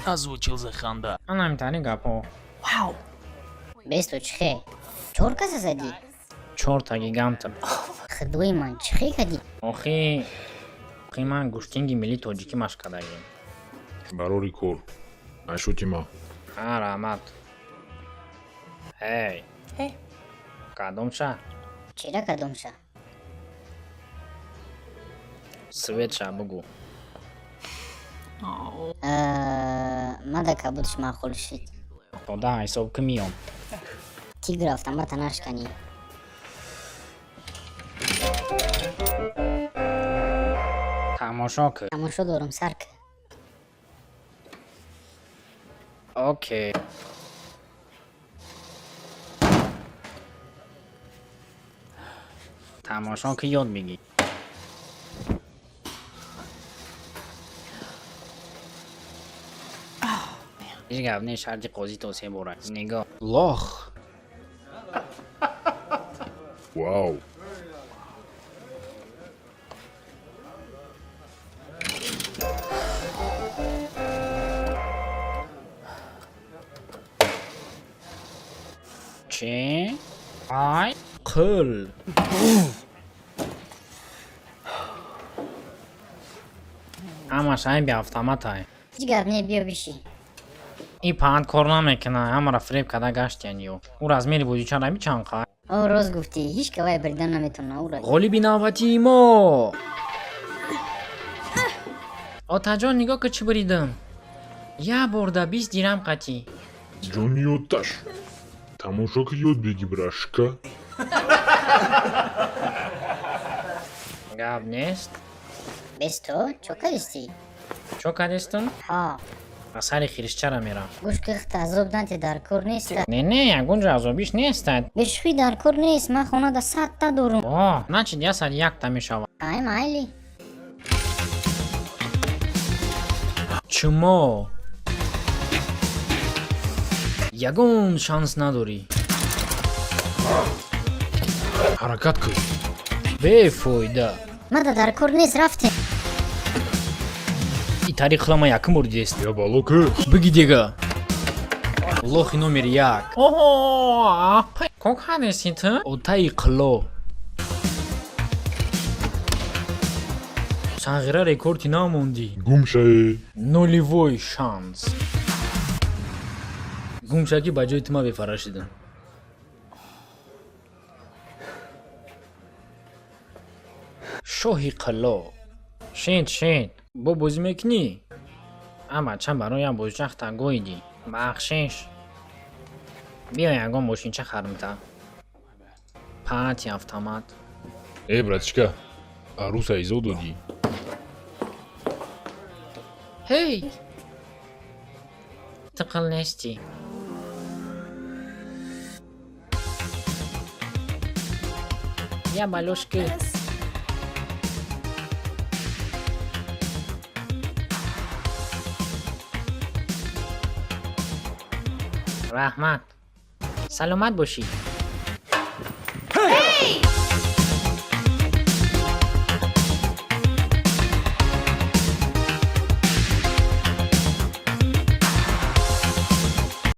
Озвучил Заханда. Анамитари гапҳо. Wow. Бесто, чихе чор каса задӣ? Чорта гиганта. Худои ман, чихе кадӣ? Охи ман гӯштинги миллии тоҷикӣ машқ кардагим. Барори кор. Нашути ма. А, раҳмат. Эй. Hey. Кадомша? Чира кадомша? Светша бугӯ. Oh. Мада кабудш маъқул шид. То 10 ҳисоб ки миём. Тигр автомата нашканӣ. Тамошо кӣ. Тамошо дорум, сар кӣ. Окей. Тамошо ки, ёд бигир. Ҳеҷ гап не, шарти қозӣ то се бора. Нигоҳ. Лох. Вау. Чӣ? Ай, қул. Ҳамаш айби автоматай. Ҳеҷ гап не, биё бишӣ. И паҳан кор намекуна, ҳамаро фиреб карда гаштиян ё. Ӯ размери бозичара бичанд қа. О, рост гуфтӣ, ҳеҷ кавай бридан наметавона ӯра. Ғолиби навбатии мо. Отаҷон, нигоҳ ки чӣ буридам. Як борда 20 дирам қатӣ. Ҷони оташ. Тамошо ки, ёд бигир, брашка. Гап нест. Бесто, чо кадистӣ? Чо кадистум? Ҳа. Ба сари хиришчара мерам. Гӯш ки, хта азоб данте дар кор неста. Не, не, ягон ҷо азобиш нестад. Бешӯхӣ, дар кор нест, ман хонада 100-та дорум. О, значит, 101-та мешавад. Ай, майли. Чумо ягон шанс надорӣ. Ҳаракат кун. Бефоида. Мада дар кор нест, рафтем. И тариқ худама якум бор дидаст. Я бало ки. Биги дига. Лохи номери як. Оҳо, кок ҳадеси ту? Отаи қило. Сағира рекорди намондӣ. Гум шавӣ. Нулевой шанс. Гумшакӣ ба ҷои ту ма бефара шидам. Шоҳи қило. Шед, шед. Бо бозӣ мекунӣ? А бача, барои як бозича хатагоидӣ. Бахшиш. Биё, ягон мошинча хармта. Пати автомат. Э, братишка. Арӯса изо додӣ. Ҳей! Ту қил нестӣ. Я балошки. Yes. Раҳмат. Саломат бошӣ.